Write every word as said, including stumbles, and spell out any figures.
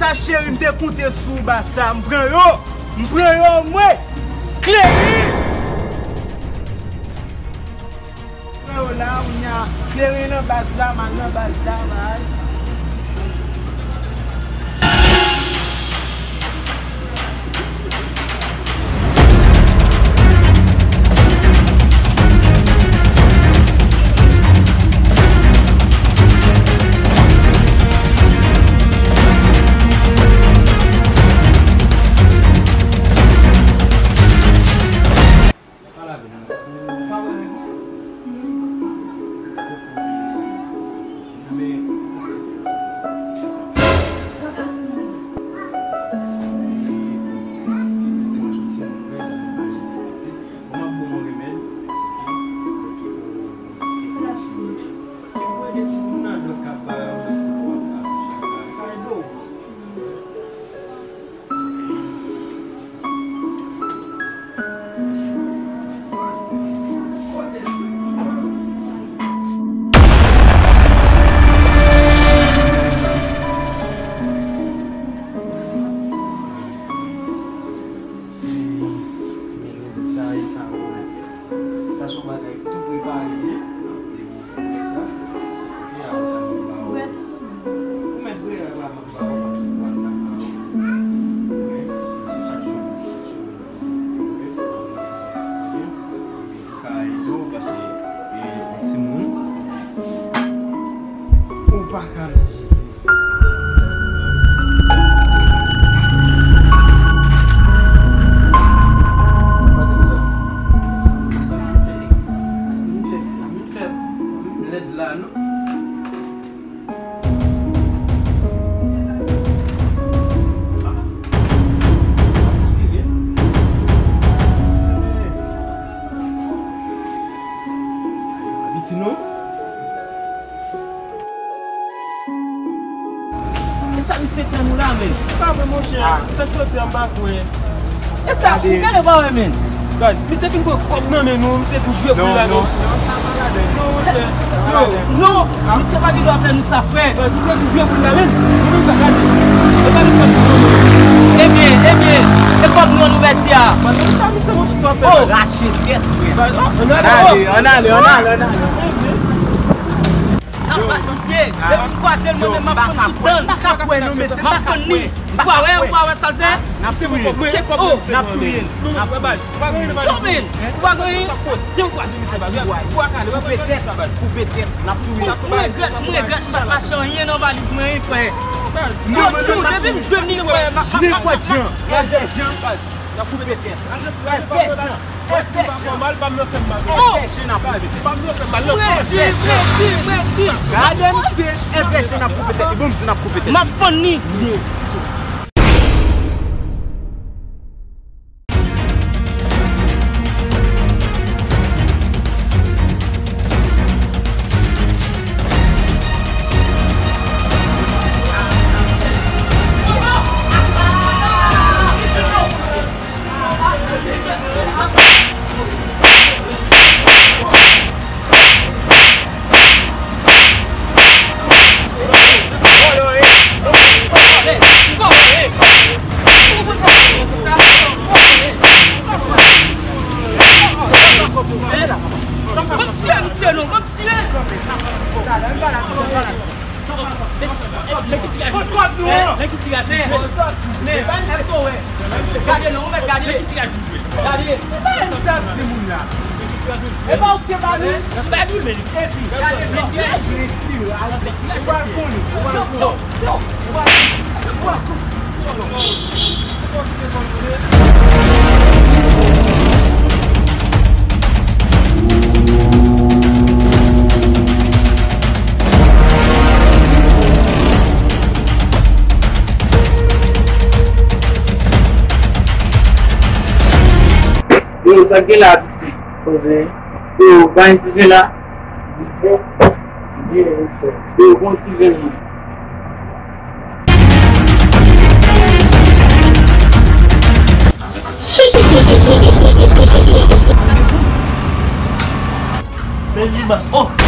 Sa cheri, m te konte sou ou, baz sa, m pran yo, m pran yo, mwen, Kleren! M pran yo la, kounye a, Kleren nan baz la, m al nan baz la, m al. Sa se yon bagay tou prepare, wi. Depi w fè sa, ok, apre sa, nou ba w. Ou mèt voye la, la, m ap ba w, m ap se pran nan ba w. Wi, se chak semèn, chak semèn. Wi, wi. Ka ede w, paske, e, yon timoun, ou pa ka manje. Piti non. E sa misye fè nou la, men? Pa vre, monchè. Fèk soti an, m pa kwè. E sa, ou gade pa wè, men? Baz, misye fin pran kòb nan men nou, misye fin jwe pou l la, men. Non, non, sa pa ladan. Non, monchè. Yo, non, misye pa gen dwa fè nou sa, frè. Baz, misye fin jwe pou l la, men. Nou menm pa gade. E pa nou fè nou non, men. Ebyen, ebyen, e kòb nou an nou pèdi a. Baz, nou sa misye monchè sa fè. Oh, rache tèt, frè. Baz, oh, ann ale, oh. Ann ale, ann ale, ann ale, ann ale. N ap bat misye. Depi m kwaze l, mwen menm, m ap fann tout dan l. M pa ka kwè non, mesye, m pa ka kwè. M pa ka kwè. Ou pa wè, ou pa wè sa l fè? N ap touye l. N ap touye l. N ap touye l. N ap touye l. Ou pa gen anyen. Koupe tèt. Koupe tèt. N ap touye l. M regrèt, m regrèt m pa t mache anyen nan valiz mwen, wi, frè. Yon jou, depi m jwenn li, frè, m ap, m ap, m ap, m ap. N ap koupe tèt. Èvè Jan. Èvè Jan. Èvè Jan n ap koupe tèt. Predi, predi, predi. Gade misye, Èvè Jan n ap koupe tèt li. Bon, m di n ap koupe tèt li. M ap fann li. Ban m tiye misye non, ban m tiye l. Kot kòb nou an? Men ki tiraj, men, men, èske w wè? Gade non, ou mèt gade. Men ki tiraj nou jwe. Gade. Bay m sa timoun la. E pa ou ki te ba nou? Bay nou men. Epi, gade, men tiraj. Men tiraj, ou pral konnen, ou pral konnen. Yo, yo, yo. Ou pral konnen, ou pral konnen. Yo, sa k gen la, piti? Koze. Yo, pa gen diven la? Diven? Diven, wi, sè. Yo, bon diven, wi. Men li bas. Oh!